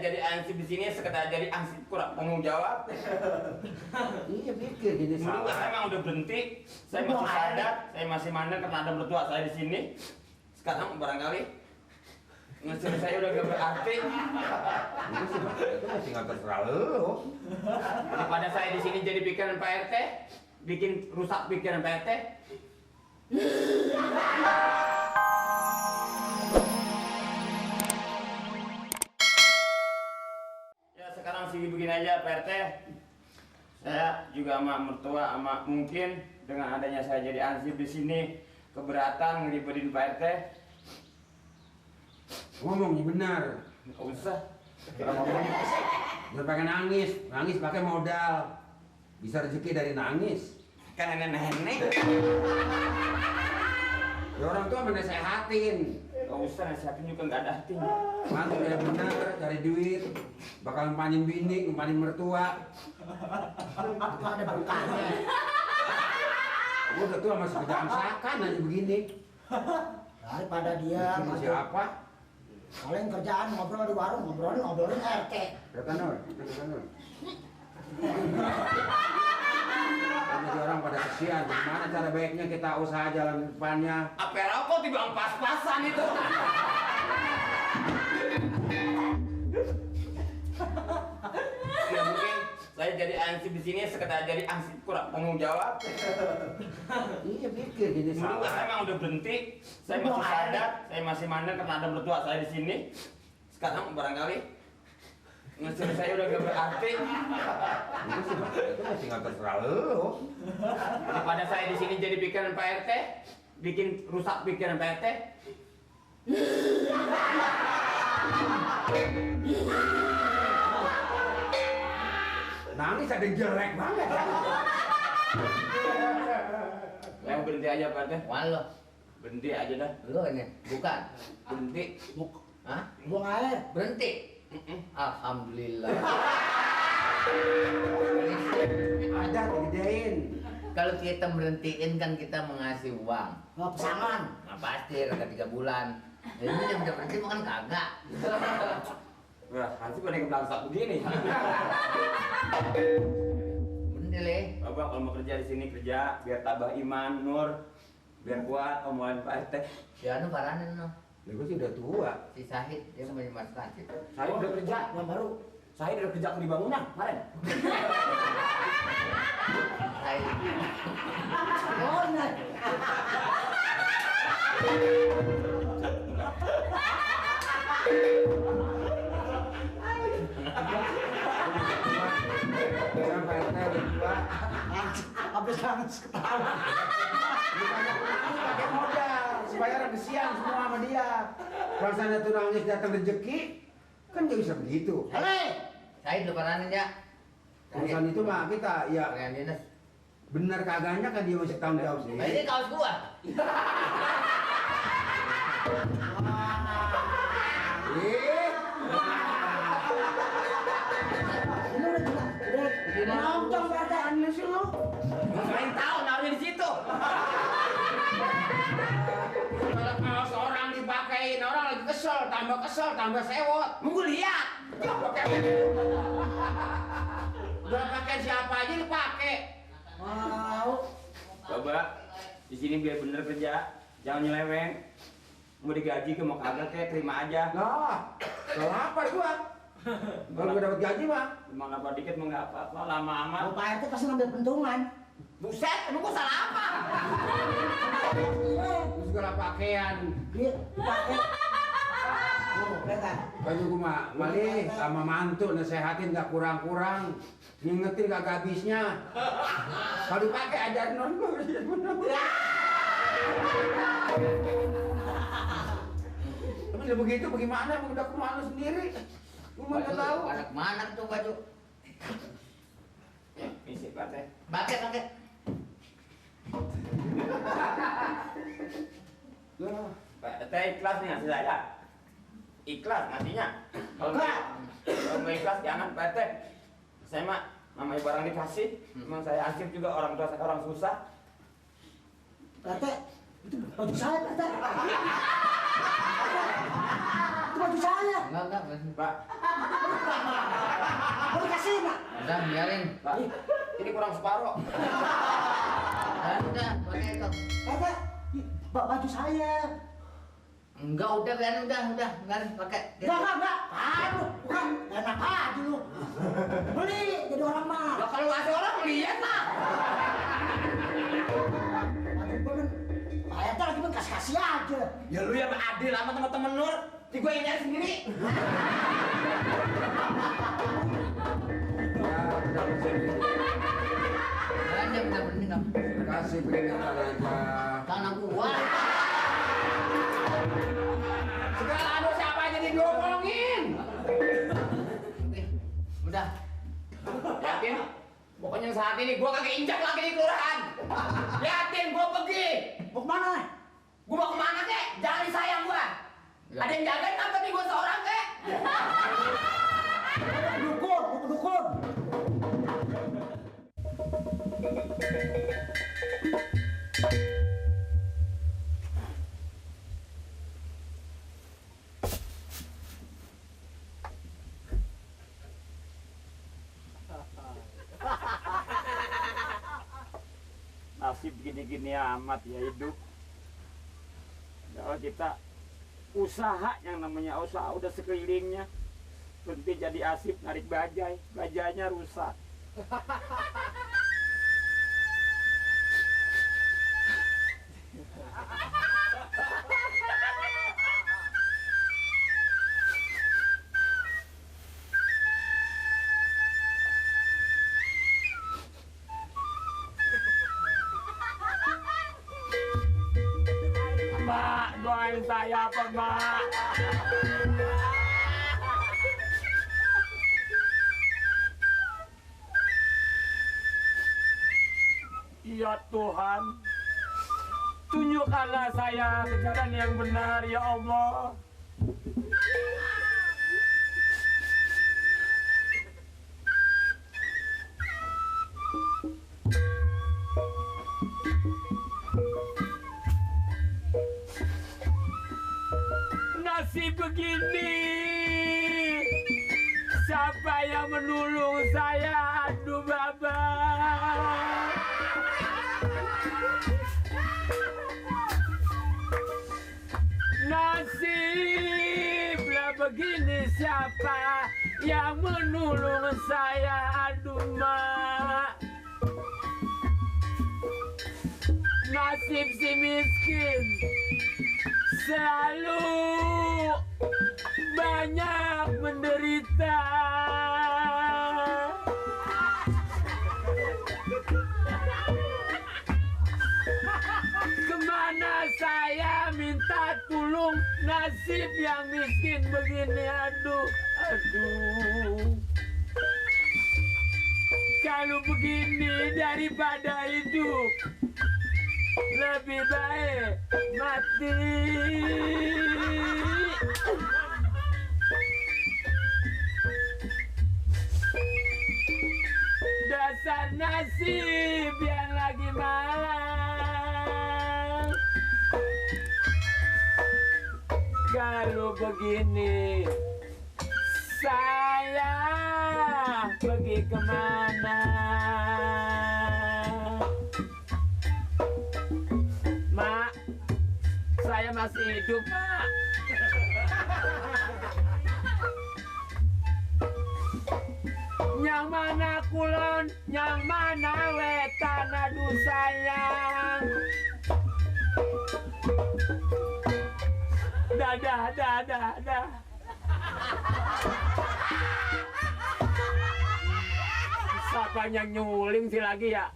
jadi ansip di sini sekedar jadi ansip kurang tanggung jawab. Iya pikir gini Dulu salah. saya emang udah berhenti, saya masih sadar, saya masih mandek karena ada mertua saya di sini. Sekarang barangkali ngasih saya udah gak berarti. Itu masih nggak terserah lo. Daripada saya di sini jadi pikiran Pak RT, bikin rusak pikiran Pak RT. Ya sekarang sih begini aja Pak RT. Saya juga sama mertua, sama mungkin dengan adanya saya jadi ansip di sini keberatan ngeribetin Pak RT. Ngomongnya benar. Nggak usah. Kalau ngomong jangan pakai nangis, nangis pakai modal. Bisa rezeki dari nangis. Kan nenek-nenek. Ya orang tua menasehatin. Nggak usah nasihatin juga nggak ada hatinya. Mantu dia benar cari duit, bakal ngumpanin bini, ngumpanin mertua. Ada berkahnya. Gua udah tua masih kerjaan sakan aja begini. Daripada dia Bikin maju. siapa? Paling kerjaan ngobrol di warung, ngobrolin RT. Kata Nur, kata Nur. Jadi orang pada kesian, gimana cara baiknya kita usaha jalan depannya? Apa rokok dibilang pas-pasan itu? Ya mungkin saya jadi ansip di sini sekedar jadi ansip kurang tanggung jawab. Iya pikir gini Dulu saya salah. emang udah berhenti, saya masih sadar, saya masih mandek karena ada mertua saya di sini. Sekarang barangkali ngasih saya udah gak berarti. Itu masih nggak terserah lo. Daripada saya di sini jadi pikiran Pak RT, bikin rusak pikiran Pak RT. Nangis ada yang jelek banget ya. Yang berhenti aja Pak RT, Walau, berhenti aja dah, lu ini bukan, berhenti. hah? Buang air. Berhenti. Alhamdulillah. Ada digedein. Kalau kita berhentiin kan kita mengasih uang. Nggak pesangon. Nah pasti ada 3 bulan. Jadi yang udah berhenti makan kagak. Wah, nanti pada kebelangsak begini. Bener le. Bapak kalau mau kerja di sini kerja biar tabah iman, nur, biar kuat omongan Pak RT. Si anu paranin no. Lah gua sih udah tua. Si Sahid dia mau mas sakit. Saya udah kerja, Yang baru. saya udah kerja di bangunan kemarin. Sahid. Oh, nah. Sekarang Pak RT udah tua. Habis nangis ketawa. Pakai modal supaya orang kesian semua sama dia. Rasanya tuh nangis datang rezeki, kan nggak bisa begitu. Hei. Sahid lu paranin ya. Urusan itu mah kita ya Pakaian dinas. benar kagaknya kan dia masih tanggung jawab sih. Nah, ini kaos gua. Ih, Ini udah juga. Udah nonton RT. aneh sih lo. Ngapain tahu naruhnya di situ? Kalau kaos orang dipakein, orang lagi kesel, tambah sewot. Mau lihat. Udah pakai siapa aja dipakai. Mau. Bapak, di sini biar bener kerja, jangan nyeleweng. Mau digaji ke mau kagak kayak terima aja. Lah, kalau apa gua? Kalau gua dapat gaji mah, Emang apa dikit mau nggak apa-apa, lama amat. Mau Pak RT pasti ngambil pentungan. Buset, emang gua salah apa? terus segala pakaian. Dia pakai. Oh, pegang. Baju gua mah malih sama mantu nasehatin gak kurang-kurang. Ngingetin gak habisnya. Kalau dipakai ajarin non gua. Tapi udah begitu bagaimana? Udah kemana sendiri? Gua mah nggak tahu. Anak mana tuh baju? Misi Pak RT. Pakai. Lah, Pak RT ikhlas nih ngasih saya. Ikhlas ngasihnya. Kalau nggak ikhlas jangan Pak RT. Saya mah namanya barang dikasih. Memang saya ansip juga orang tua saya orang susah. RT. Itu baju saya, RT. Itu baju saya. Enggak. Pak, Mau dikasih, Pak? Udah, biarin. Pak, ini kurang separuh. Udah, pakai itu. Pak, baju saya. Enggak, udah, biarin, udah, biarin, pakai. Enggak. Aduh, bukan. Enak aja lu. Beli jadi orang mah. Ya kalau ada orang lihat lah. Pak RT lagi kan kasih aja. Ya lu yang adil sama temen-temen Nur. Di gue yang nyari sendiri. Ya, udah sini. Udah minum. Kasih peringatan aja. Tanah gua. Segala aduh siapa aja diomongin. Udah. Yakin? Pokoknya saat ini gua kagak injak lagi di kelurahan. Yakin gua pergi. Mau kemana? Gua mau kemana kek? Jangan disayang gua. Ya. Ada yang jagain apa nih gua seorang kek? Mau kedukun. Nasib gini-gini amat ya hidup. Kalau kita usaha yang namanya usaha udah sekelilingnya, berhenti jadi asip narik bajai, bajainya rusak. Mbak, doain saya apa, Mbak? Ya Tuhan, tunjukkanlah saya ke jalan yang benar, ya Allah. Nasib begini, siapa yang menolong saya? Aduh, Baba. Nasiblah begini, siapa yang menolong saya? Aduh, Mak. Nasib si miskin selalu banyak menderita. Kemana saya minta tolong nasib yang miskin begini? Aduh. Kalau begini daripada hidup, lebih baik mati. Dasar nasib yang lagi malang. Kalau begini, saya pergi kemana? Mak, saya masih hidup, Mak. Yang mana kulon, yang mana wetan, aduh sayang. Dah. Siapanya nyuling sih lagi ya?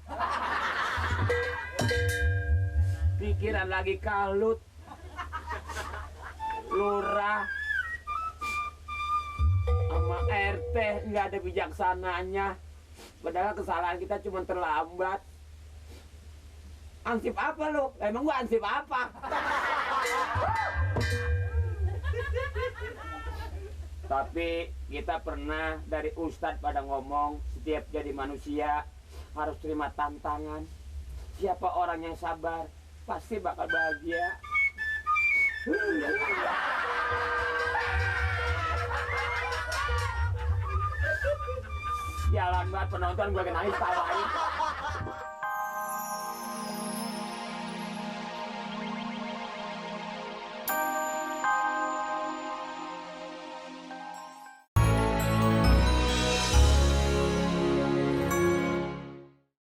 Pikiran lagi kalut. Lurah sama RT nggak ada bijaksananya. Padahal kesalahan kita cuma terlambat. Ansip apa lo? Emang gua ansip apa? Tapi kita pernah dari Ustadz pada ngomong, setiap jadi manusia harus terima tantangan. Siapa orang yang sabar pasti bakal bahagia. Jalan buat penonton gue nangis tawain.